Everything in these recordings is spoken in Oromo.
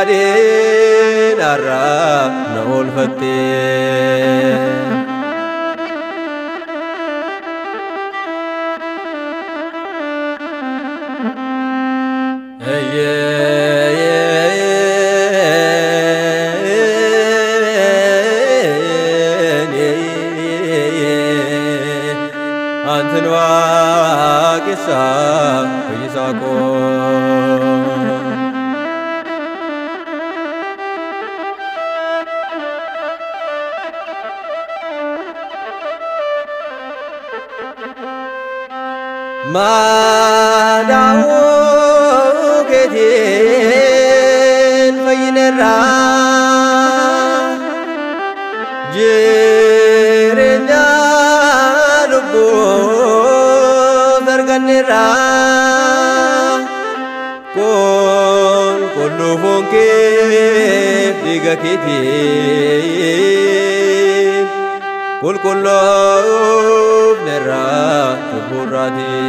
Bittaadheen har'aa na oolfattee. Antin waaqessa fayyisaa koo. Madaa'uu keetiin fayyineerraa jireenya lubbuu arganneerraa qulqulluu foon kee dhiiga keetiin qulqulloofneerraa cubburraatiin.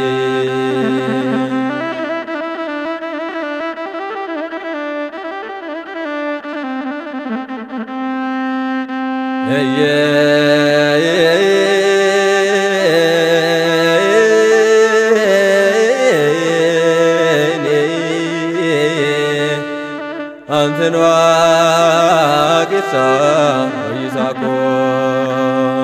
Antin waaqessa fayyisaa koo.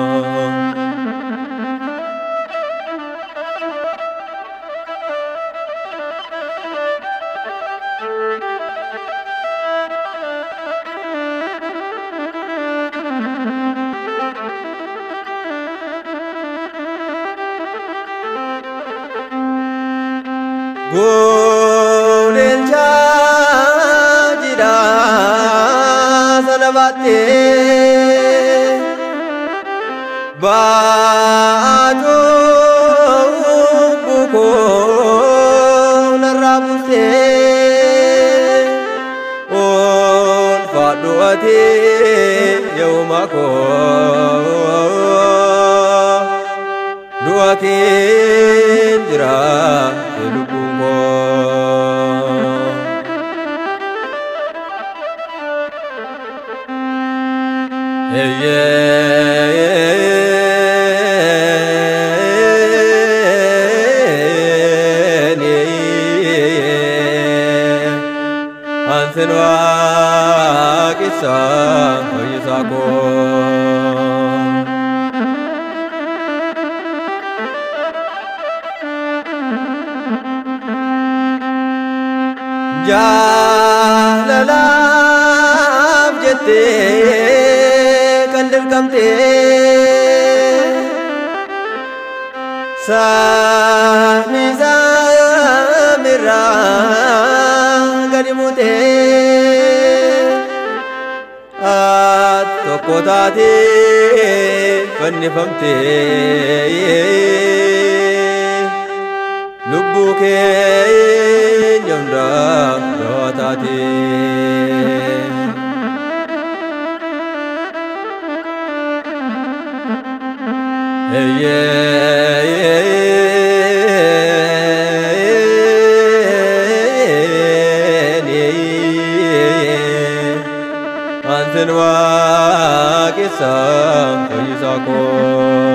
Goolelcha jidhaa sana baattee baatoo bukoo narraa buustee oolfadhu ati yooma koo du'a keen jira lubbuun koo. Antin waaqessa fayyisaa koo. Jaalalaaf jettee kan dirqamtee samii samiirraa gadi buutee ati tokko taatee fannifamtee lubbuu keenya hundaaf dawaa taatee. Antin waaqessa fayyisaa koo.